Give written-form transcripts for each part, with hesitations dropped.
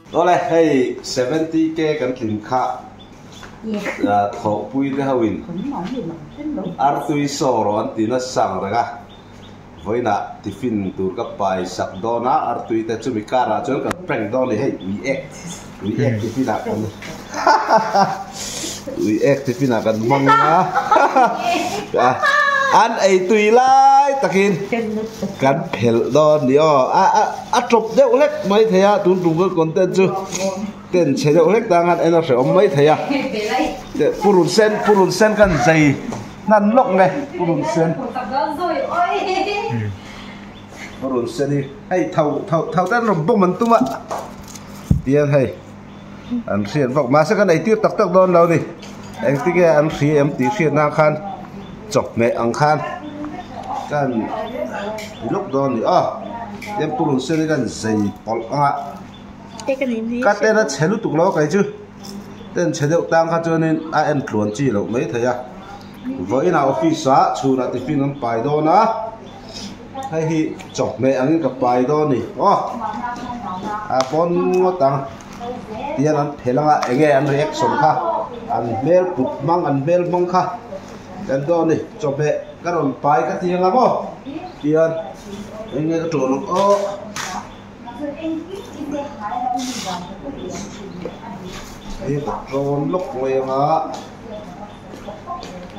Awle hei 70k kan tlin kha thawhpui te ho in artui saw rawh an ti nasa ang reng a, vawiinah tiffin tur ka pai sak dawn a, artui te chumi karah chuan kan prank dawn a ni hei ui ek ui ek tiffin ah kan ui ek tiffin ah kan hmang a an ei tui lai takin kan phelh dawn a ni aw a a a tawp deuh hlek mai thei a tun tum kan content chu. Ten chhe deuh hlek tang an en a hrehawm mai thei a. Teh purun sen purun sen kan zai hnan lawk nge purun sen. Purun sen hi hei tho tho tho te an rawn bawm an tum a. Tiang hei an hriat vak mahse kan ei tir tak tak dawn lo ni. Engtinge an hria em tih hriat nan khan chawhmeh ang khan kan ti lawk dawn a ni aw. Tiang purun sen hi kan zai pawlh ang a. Ka ten a chhe lutuk lo a kei chu ten chhe deuh tang kha chuanin a en tluan chi loh mai thei a vawiinah office ah chhunah tiffin an pai dawn a hei hi chawhmeh angin ka pai dawn a ni aw a pawn ngawt ang tihian an phelh anga eng nge an reaction kha an hmel put hmang an hmel hmang kha kan dawn a ni chawhmeh ka rawn pai ka ti anga maw tihian eng nge ka ṭawh loh aw. Hei ka tlawn lawk mai anga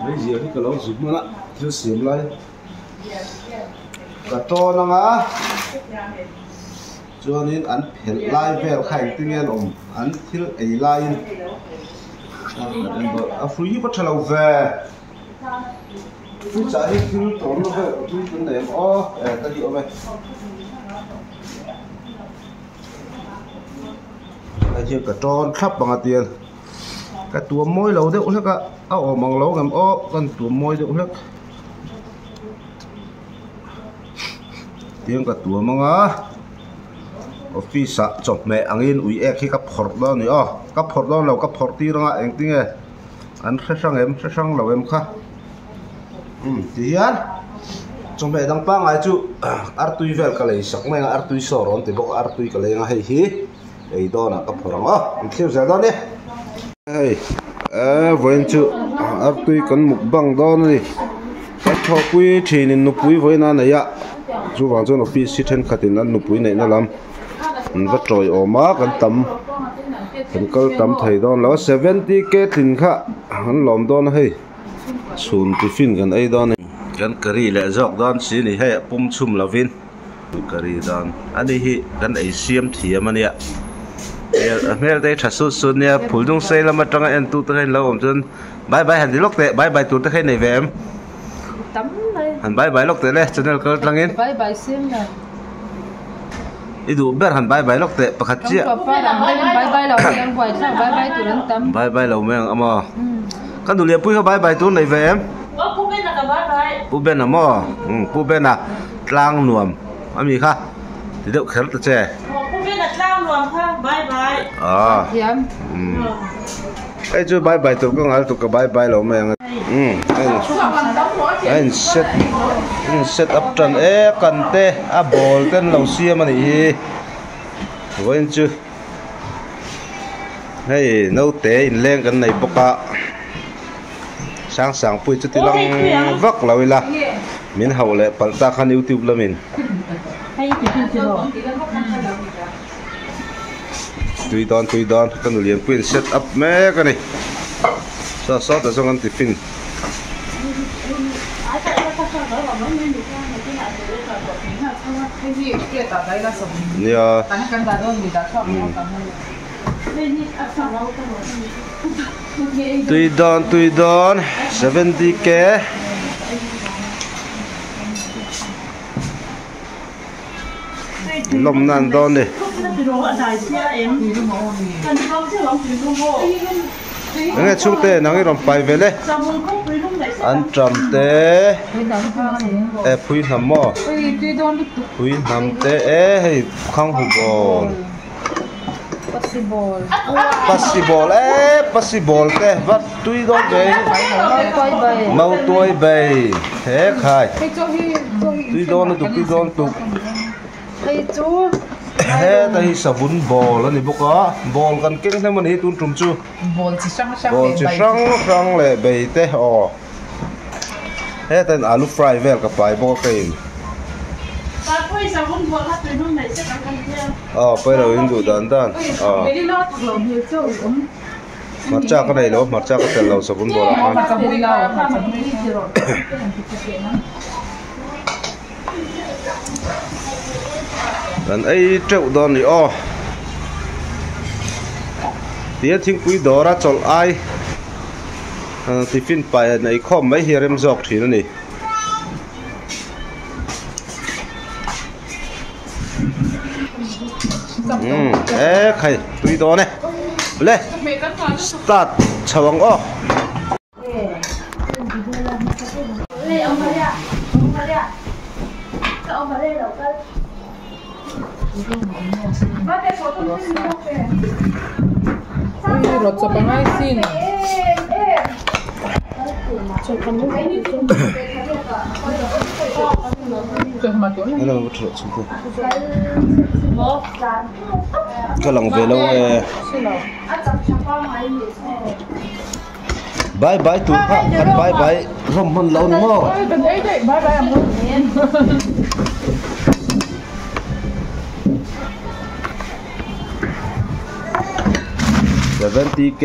meizial hi ka lo zut hman a thil siam lai ka tlawn anga chuanin an phelh lai vel kha engtin nge an awm an thil ei laiin a hrui hi va tha lo ve. Fridge ah hi thil tawrhna vel ka tui kan nei ang aw eh ka hi awm e hei hian ka tawn thlap ang a tiang ka tuam mawi lo deuh hlek a a awm ang lo ngem aw kan tuam mawi deuh hlek tiang ka tuam ang a office ah chawhmeh angin ui ek hi ka phawrh dawn a ni aw ka phawrh dawn lo ka phawrh tir ang a engtinge. An hre hrang em hre hrang lo em kha umm ti hian chawhmeh dang pangngai chu artui vel ka lei sak mai ang a artui saw rawn ti bawk a artui ka lei ang a hei hi ei dawnah ka phawrh ang aw an thlir zel dawn e hei eee vawiin chu artui kan mukbang dawn a ni kan thawhpui thinin nupui vawiin a nei a chuvang chuan office hi thenkhatin an nupui neihna lam. An va tawiawm a kan tam kan kal tam thei dawn lo a 70k tlin kha an lawm dawn a hei chhun tiffin kan ei dawn a ni kan curry leh zawk dawn si a ni hei a pum chhum lovin curry dawn a ni hi kan ei siam thiam a nia a hmel te hi tha sut sut nia phul dung sei lam atanga en tu te kha in lo awm chuan bye bye han ti lawk teh bye bye tur te kha i nei ve em han bye bye lawk teh le channel kal tlangin. I duh ber han bye bye lawk teh pakhat chiah. Bye bye lo mai ang amaw. Ka nu lianpui kha bye bye tur nei ve em? Pu Ben a maw? Pu Ben a tlang nuam ami kha ti deuh kher ta che. Pu Ben a tlang nuam kha bye bye. Hei chu bye bye tur ka ngal tuk ka bye bye lo mai ang a. Umm a in set a in set up tan e kan te a ball te an lo siam a nih hi vawiin chu hei naute inleng kan nei bawk a Sangsangpuii chu ti lang vak lo ila min hauh leh palh ta khan youtube lamin. Tui dawn tui dawn ka nu lianpui in set up mek a ni saw saw ta zawng an tiffin nia tui dawn tui dawn 70k. Lawmna an dawn ni. Enge chhungte nang i rawn pai vel e. An tram te e phui hnam maw phui hnam te e hei khang hu bawl pasi bawl e pasi bawl te va tui dawn ve mau tuai bai he khai tui dawn lutuk tui dawn lutuk. Heta hi savun ball a ni bawk a ball kan keng hnem a ni tun tum chu ball chi hrang hrang ball chi hrang hrang leh bei te aw heta in alu fry vel ka pai bawk a ka in aw pawi lo in duh dan dan aw hmarcha ka nei lo hmarcha ka telh lo savun ball ah khan. Kan ei teuh dawn ni aw tia thingpui dawra chawlh ai tiffin pai han ei khawm mai hi a rem zawk thin a ni. Umm e khai tui dawn e le start chho ang aw. Ka lang ve lo nge. Bye bye tur kha kan bye bye hlawm hman lo ni maw? 70k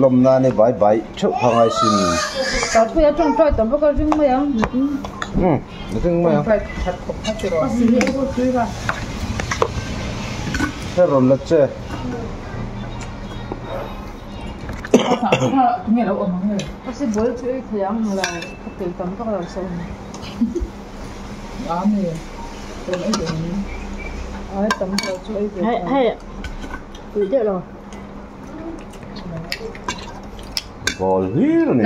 lawm nan i bye bye theuh kha ngai sin. Um ring mai ang. He rawn la che. Ball hlir a ni.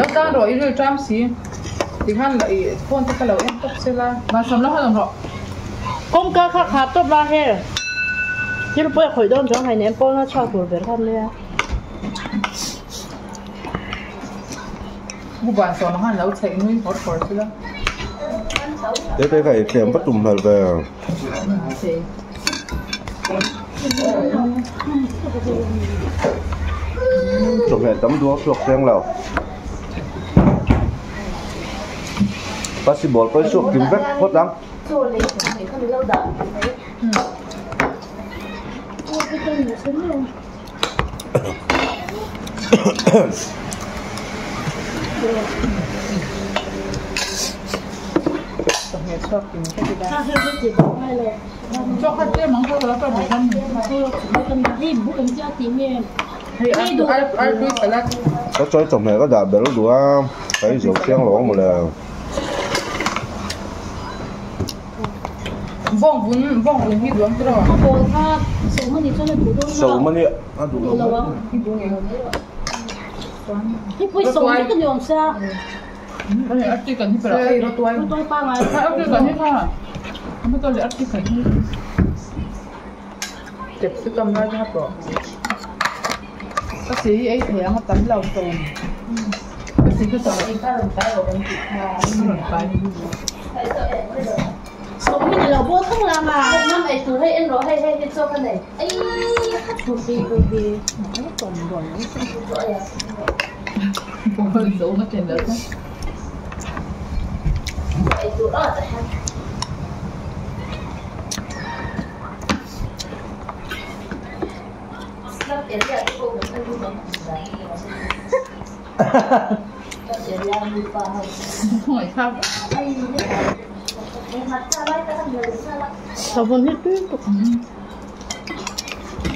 Kawngka kha khar tawp la hel. Thil pawh a khawih dawn chuang hei nen pawn a chhuak tur ber kha ania. Te te kha ei tlem va tum hmel ve. Chawhmeh tam duh a chhuak chiang lo. Possible pawh i chhuak kim vek phawt ang. Ka chawi chawhmeh ka dah ber duh a, ka ei zo chiang lo ang mawle. Sawmani a duh lo ang.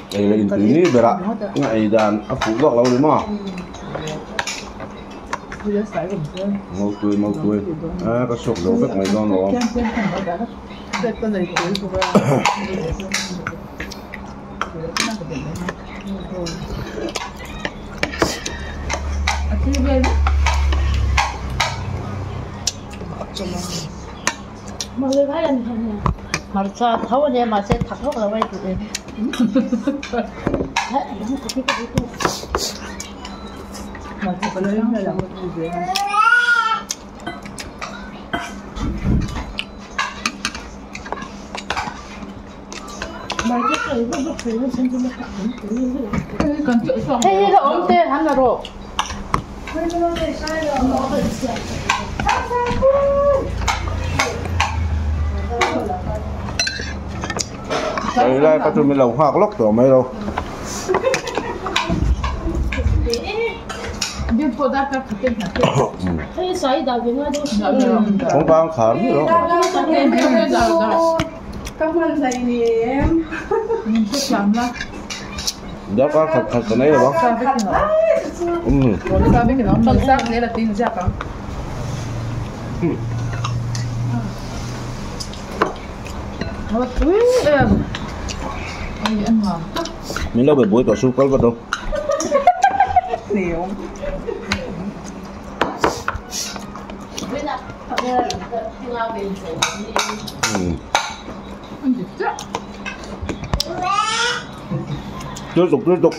Ei leh intui ni berah a ei dan a fuh lawk lo ni maw? Mautui mautui a ka chhuak zo vek mai dawn lo. Hmarcha tho a nia mahse thak vak lo a i duh em. Hei hi la awm te han la rawh. Hei lai kha chu min lo nghak lawk tawh mai lo. Kawngka khar mai lo. Darkar khat khat ka nei lo ang. Min lo be buai tawh su kal vat ang. Tui tuk tui tuk.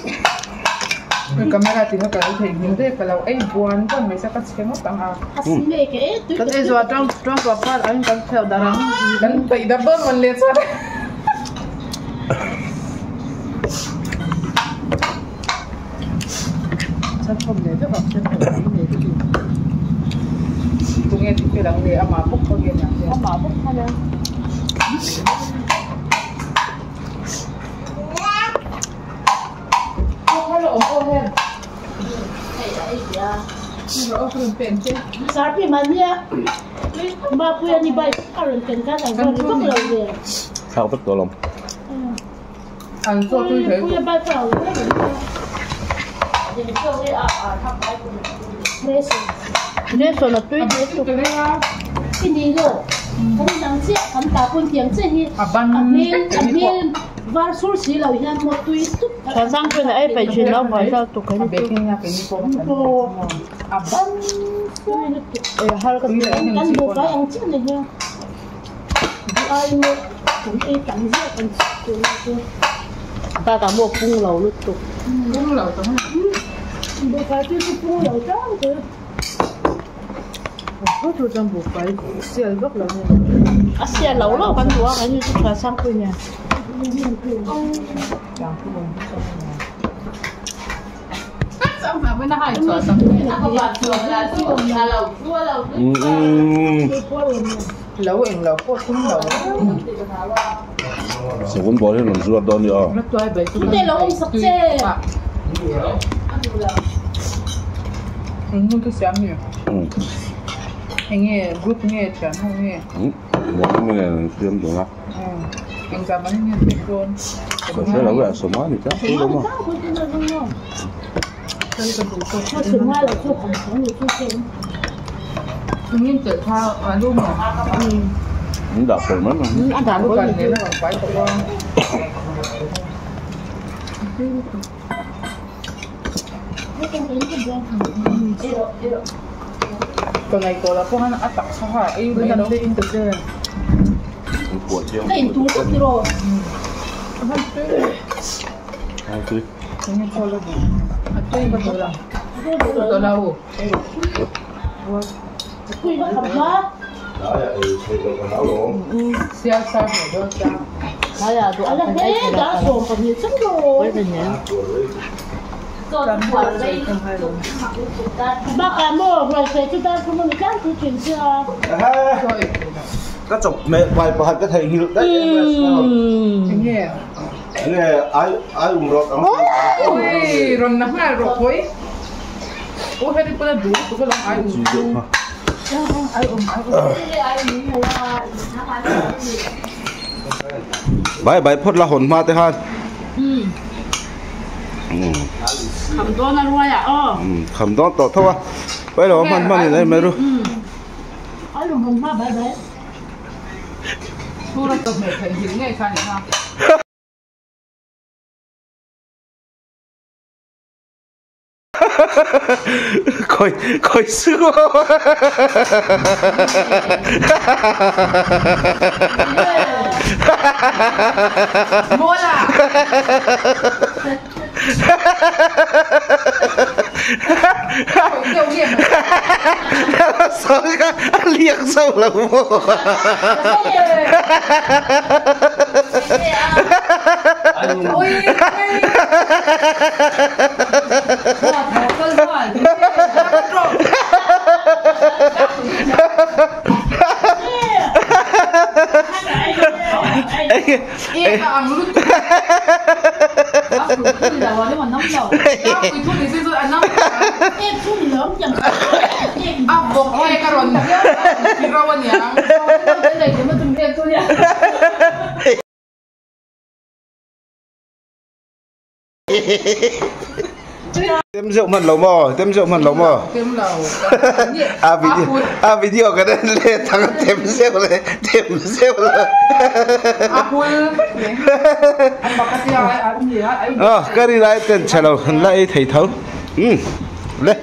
Camera ti ka lo thei hming daih ka lo ei buan buan mai se ka chhe ngawt ang a. Kan ei zuah tang tang tawh khan an kan pheuh darh ang. Kan peih darh dawn mawn le chuan. Tunge ti fel ang le amah bawk kha nge niang le. Amah bawk kha nia. Thak vek tawh lawm. Chhuan sang chuan a ei peih thin lo buai zau tuk an ti. Ei har ka ti. Bakah maw pung lo lutuk. A sial lo lo kan duh a kan ni chu chhuan sang pui nen. Savun bawr hian rawn zuar dawn a ni aw. Siam dawn a. Ka hre lo e a sawm a ni ta pui lo maw. An dah pawlh mai mai. Ka chawp hmeh pai pakhat ka theihnghilh daih em mai a. Nge ai ai um rawt ang. Ui rawn na nghal rawh pawih. U heri pawn a duh lutuk alawm ai um chu. Ai um ai um. Bai bai phawt la hawn hma te khan. Kham dawn a ruai ah aw. Kham dawn tawh tho a. Pai lo hman hman in ei mai ru. Ai um hawn hma bai bai. Chhura chawhmeh theihnghilh ngei kha a ni kha. Khawi khawi su Mawla! Sawi kha a liak zo lo maw? Tem rượu mần lẩu mò, tem rượu mần lẩu mò. A video, a video cái đấy lê thằng tem rượu lê, tem rượu lê. Ờ, cái đi lại tên chào lại thầy thấu. Ừ, lê.